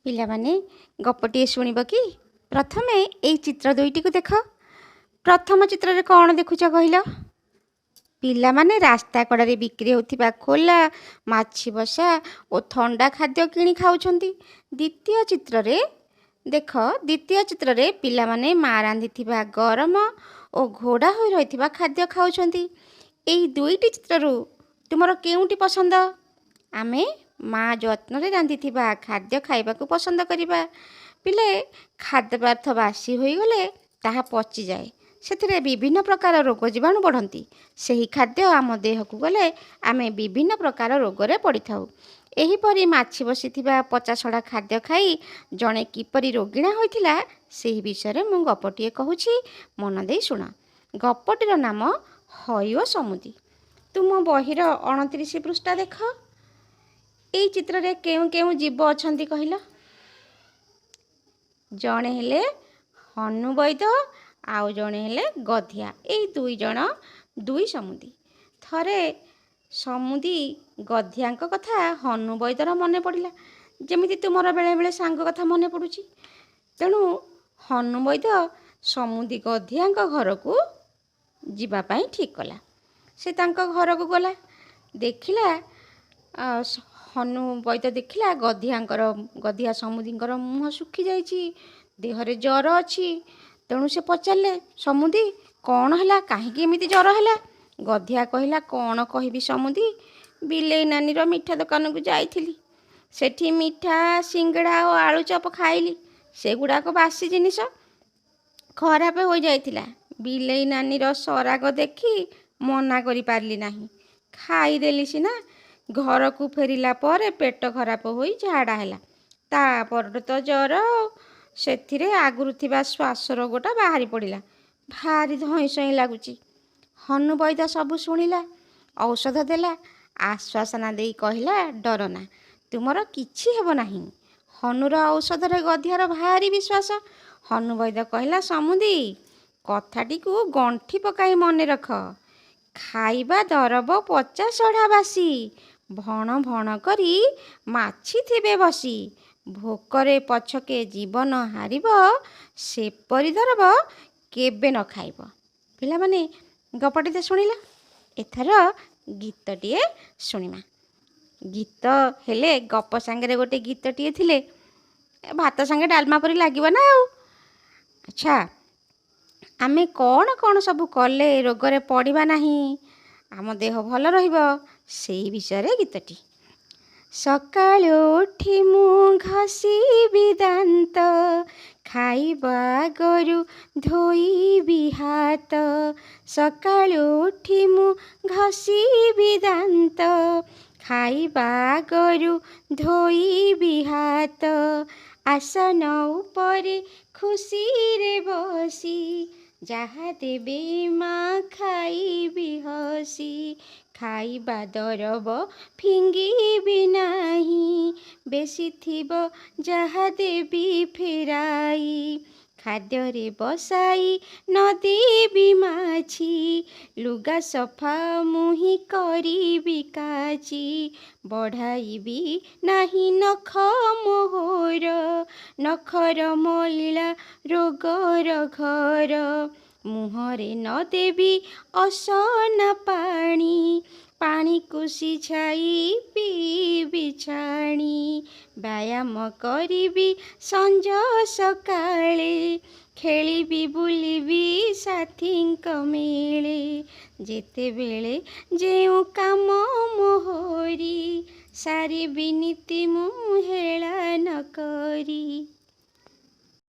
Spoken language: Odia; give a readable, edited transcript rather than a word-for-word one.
ପିଲାମାନେ, ଗପଟିଏ ଶୁଣିବ କି? ପ୍ରଥମେ ଏଇ ଚିତ୍ର ଦୁଇଟିକୁ ଦେଖ। ପ୍ରଥମ ଚିତ୍ରରେ କ'ଣ ଦେଖୁଛ କହିଲ? ପିଲାମାନେ ରାସ୍ତା କଡ଼ରେ ବିକ୍ରି ହେଉଥିବା ଖୋଲା, ମାଛି ବସା ଓ ଥଣ୍ଡା ଖାଦ୍ୟ କିଣି ଖାଉଛନ୍ତି। ଦ୍ୱିତୀୟ ଚିତ୍ରରେ ଦେଖ। ଦ୍ୱିତୀୟ ଚିତ୍ରରେ ପିଲାମାନେ ମା ରାନ୍ଧିଥିବା ଗରମ ଓ ଘୋଡ଼ା ହୋଇ ରହିଥିବା ଖାଦ୍ୟ ଖାଉଛନ୍ତି। ଏଇ ଦୁଇଟି ଚିତ୍ରରୁ ତୁମର କେଉଁଟି ପସନ୍ଦ? ଆମେ ମା ଯତ୍ନରେ ରାନ୍ଧିଥିବା ଖାଦ୍ୟ ଖାଇବାକୁ ପସନ୍ଦ କରିବା। ପିଲେ, ଖାଦ୍ୟ ପଦାର୍ଥ ବାସି ହୋଇଗଲେ ତାହା ପଚିଯାଏ। ସେଥିରେ ବିଭିନ୍ନ ପ୍ରକାର ରୋଗ ଜୀବାଣୁ ବଢ଼ନ୍ତି। ସେହି ଖାଦ୍ୟ ଆମ ଦେହକୁ ଗଲେ ଆମେ ବିଭିନ୍ନ ପ୍ରକାର ରୋଗରେ ପଡ଼ିଥାଉ। ଏହିପରି ମାଛି ବସିଥିବା ପଚାସଢ଼ା ଖାଦ୍ୟ ଖାଇ ଜଣେ କିପରି ରୋଗିଣା ହୋଇଥିଲା, ସେହି ବିଷୟରେ ମୁଁ ଗପଟିଏ କହୁଛି, ମନ ଦେଇ ଶୁଣ। ଗପଟିର ନାମ ହଇ ଓ ସମୁଦି। ତୁମ ବହିର 29 ପୃଷ୍ଠା ଦେଖ। ଏଇ ଚିତ୍ରରେ କେଉଁ କେଉଁ ଜୀବ ଅଛନ୍ତି କହିଲ? ଜଣେ ହେଲେ ହନୁ ବୈଦ, ଆଉ ଜଣେ ହେଲେ ଗଧିଆ। ଏଇ ଦୁଇ ଜଣ ଦୁଇ ସମୁଦି। ଥରେ ସମୁଦି ଗଧିଆଙ୍କ କଥା ହନୁ ବୈଦର ମନେ ପଡ଼ିଲା, ଯେମିତି ତୁମର ବେଳେବେଳେ ସାଙ୍ଗ କଥା ମନେ ପଡ଼ୁଛି। ତେଣୁ ହନୁ ବୈଦ ସମୁଦି ଗଧିଆଙ୍କ ଘରକୁ ଯିବା ପାଇଁ ଠିକ୍ କଲା। ସେ ତାଙ୍କ ଘରକୁ ଗଲା। ଦେଖିଲା, ହନୁ ବୈଦ ଦେଖିଲା ଗଧିଆଙ୍କର, ଗଧିଆ ସମୁଦିଙ୍କର ମୁହଁ ଶୁଖିଯାଇଛି, ଦେହରେ ଜ୍ୱର ଅଛି। ତେଣୁ ସେ ପଚାରିଲେ, ସମୁଦି, କ'ଣ ହେଲା? କାହିଁକି ଏମିତି ଜ୍ୱର ହେଲା? ଗଧିଆ କହିଲା, କ'ଣ କହିବି ସମୁଦି, ବିଲେଇ ନାନୀର ମିଠା ଦୋକାନକୁ ଯାଇଥିଲି। ସେଠି ମିଠା, ସିଙ୍ଗଡ଼ା ଓ ଆଳୁଚପ ଖାଇଲି। ସେଗୁଡ଼ାକ ବାସି ଜିନିଷ, ଖରାପ ହୋଇଯାଇଥିଲା। ବିଲେଇ ନାନୀର ସରାଗ ଦେଖି ମନା କରିପାରିଲି ନାହିଁ, ଖାଇଦେଲି ସିନା। ଘରକୁ ଫେରିଲା ପରେ ପେଟ ଖରାପ ହୋଇ ଝାଡ଼ା ହେଲା। ତାପରଠୁ ତ ଜ୍ୱର। ସେଥିରେ ଆଗରୁ ଥିବା ଶ୍ୱାସ ରୋଗଟା ବାହାରି ପଡ଼ିଲା। ଭାରି ଧଇଁ ସଇଁ ଲାଗୁଛି। ହନୁ ବୈଦ ସବୁ ଶୁଣିଲା, ଔଷଧ ଦେଲା, ଆଶ୍ୱାସନା ଦେଇ କହିଲା, ଡରନା, ତୁମର କିଛି ହେବ ନାହିଁ। ହନୁର ଔଷଧରେ ଗଧିଆର ଭାରି ବିଶ୍ୱାସ। ହନୁ ବୈଦ କହିଲା, ସମୁଦି, କଥାଟିକୁ ଗଣ୍ଠି ପକାଇ ମନେ ରଖ। ଖାଇବା ଦରବ ପଚା ସଢ଼ା ବାସି, ଭଣ ଭଣ କରି ମାଛି ଥିବେ ବସି, ଭୋକରେ ପଛକେ ଜୀବନ ହାରିବ, ସେପରି ଦରବ କେବେ ନ ଖାଇବ। ପିଲାମାନେ, ଗପଟି ତ ଶୁଣିଲ, ଏଥର ଗୀତଟିଏ ଶୁଣିବା। ଗୀତ ହେଲେ ଗପ ସାଙ୍ଗରେ ଗୋଟେ ଗୀତଟିଏ ଥିଲେ ଭାତ ସାଙ୍ଗେ ଡାଲମା ପରି ଲାଗିବ ନା ଆଉ। ଆଚ୍ଛା, ଆମେ କ'ଣ କ'ଣ ସବୁ କଲେ ରୋଗରେ ପଡ଼ିବା ନାହିଁ, ଆମ ଦେହ ଭଲ ରହିବ, ସେଇ ବିଷୟରେ ଗୀତଟି। ସକାଳୁ ଉଠି ମୁଁ ଘଷିବି ଦାନ୍ତ, ଖାଇବା ଆଗରୁ ଧୋଇବି ହାତ। ସକାଳୁ ଉଠି ମୁଁ ଘଷିବି ଦାନ୍ତ, ଖାଇବା ଆଗରୁ ଧୋଇବି ହାତ। ଆସନ ଉପରେ ଖୁସିରେ ବସି, ଯାହା ଦେବେ ମା ଖାଇବି ହସି। ଖାଇବା ଦରବ ଫିଙ୍ଗିବି ନାହିଁ, ବେଶୀ ଥିବ ଯାହା ଦେବି ଫେରାଇ। ଖାଦ୍ୟରେ ବସାଇ ନ ଦେବି ମାଛି, ଲୁଗା ସଫା ମୁହିଁ କରିବି କାଚି। ବଢ଼ାଇବି ନାହିଁ ନଖ ମୋହର, ନଖର ମଇଳା ରୋଗର ଘର। ମୁହଁରେ ନ ଦେବି ଅସନା ପାଣି, ପାଣିକୁ ସିଝାଇ ପିଇବି ଛାଣି। ବ୍ୟାୟାମ କରିବି ସଞ୍ଜ ସକାଳେ, ଖେଳିବି ବୁଲିବି ସାଥୀଙ୍କ ମେଳେ। ଯେତେବେଳେ ଯେଉଁ କାମ ମୋହରି, ସାରିବି ନୀତି ମୁଁ ହେଳା ନ କରି।